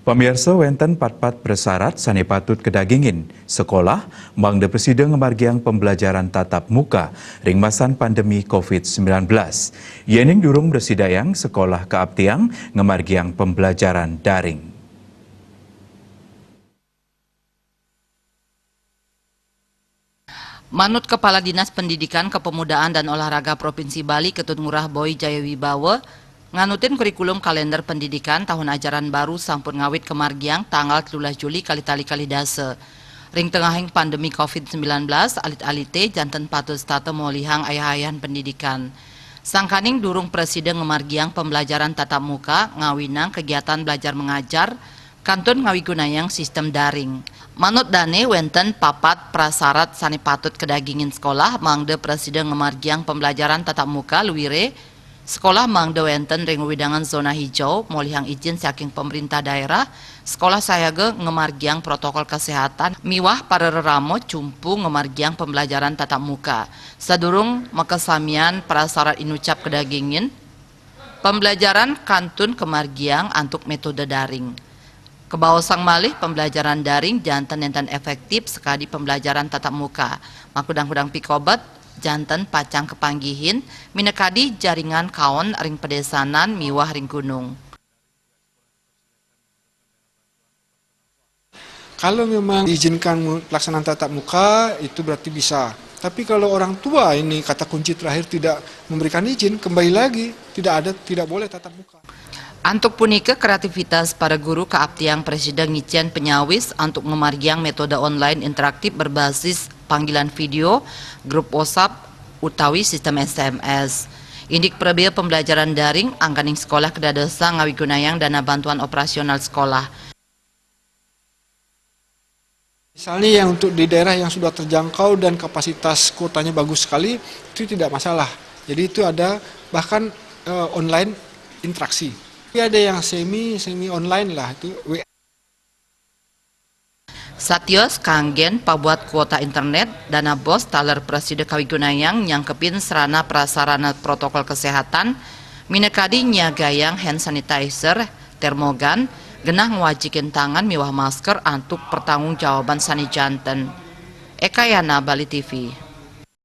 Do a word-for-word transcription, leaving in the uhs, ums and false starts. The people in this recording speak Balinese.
Pamirsa, wénten patpat prasarat sané patut kadagingin sekolah mangda prasida ngamargiang pembelajaran tatap muka ring masan pandemi covid sembilan belas. Yéning durung prasidayang, sekolah kaaptiang ngamargiang pembelajaran daring. Manut Kepala Dinas Pendidikan, Kepemudaan, dan Olahraga Provinsi Bali, Ketut Ngurah Boy Jayawibawa, nganutin kurikulum kalender pendidikan tahun ajaran baru sampun ngawit kamargiang tanggal telulas Juli kalih tali kalih dasa. Ring tengahing pandemi covid sembilan belas, alit-alite janten patut setata molihang ayah-ayahan pendidikan. Sangkaning durung prasida ngamargiang pembelajaran tatap muka, ngawinang kegiatan belajar mengajar, kantun ngawigunayang sistem daring. Manut dane, wenten papat prasarat sane patut kadagingin sekolah mangda prasida ngamargiang pembelajaran tatap muka. Luire, sekolah mangda wenten ring wewidangan zona hijau, molihang ijin saking pemerintah daerah, sekolah sayaga ngamargiang protokol kesehatan, miwah para rerama cumpu ngamargiang pembelajaran tatap muka. Sadurung makasamian prasarat inucap kadagingin, pembelajaran kantun kamargiang antuk metode daring. Kabaosang malih pembelajaran daring janten nenten efektif sakadi pembelajaran tatap muka. Makudang-kudang pikobet janten pacang kapanggihin, minakadi jaringan kaon ring padesanan miwah ring gunung. Kalau memang diizinkan pelaksanaan tatap muka, itu berarti bisa. Tapi kalau orang tua ini, kata kunci terakhir, tidak memberikan izin, kembali lagi, tidak ada, tidak boleh tatap muka. Antuk punika, kreativitas para guru kaaptiang prasida ngicen panyawis antuk ngamargiang metode online interaktif berbasis panggilan video, grup WhatsApp, utawi sistem S M S. Indik prabea pembelajaran daring, angganing sekolah kadadosang ngawigunayang dana bantuan operasional sekolah. Misalnya yang untuk di daerah yang sudah terjangkau dan kapasitas kuotanya bagus sekali, itu tidak masalah. Jadi itu ada bahkan eh, online interaksi. Tapi ada yang semi semi online lah itu W A. Satios kanggen pabuat kuota internet, dana bos taler prasida kawigunayang nyangkepin sarana prasarana protokol kesehatan, minakadi nyiagayang hand sanitizer, termogan, genah ngwajikin tangan miwah masker antuk pertanggungjawaban sane janten. Ekayana, Bali T V.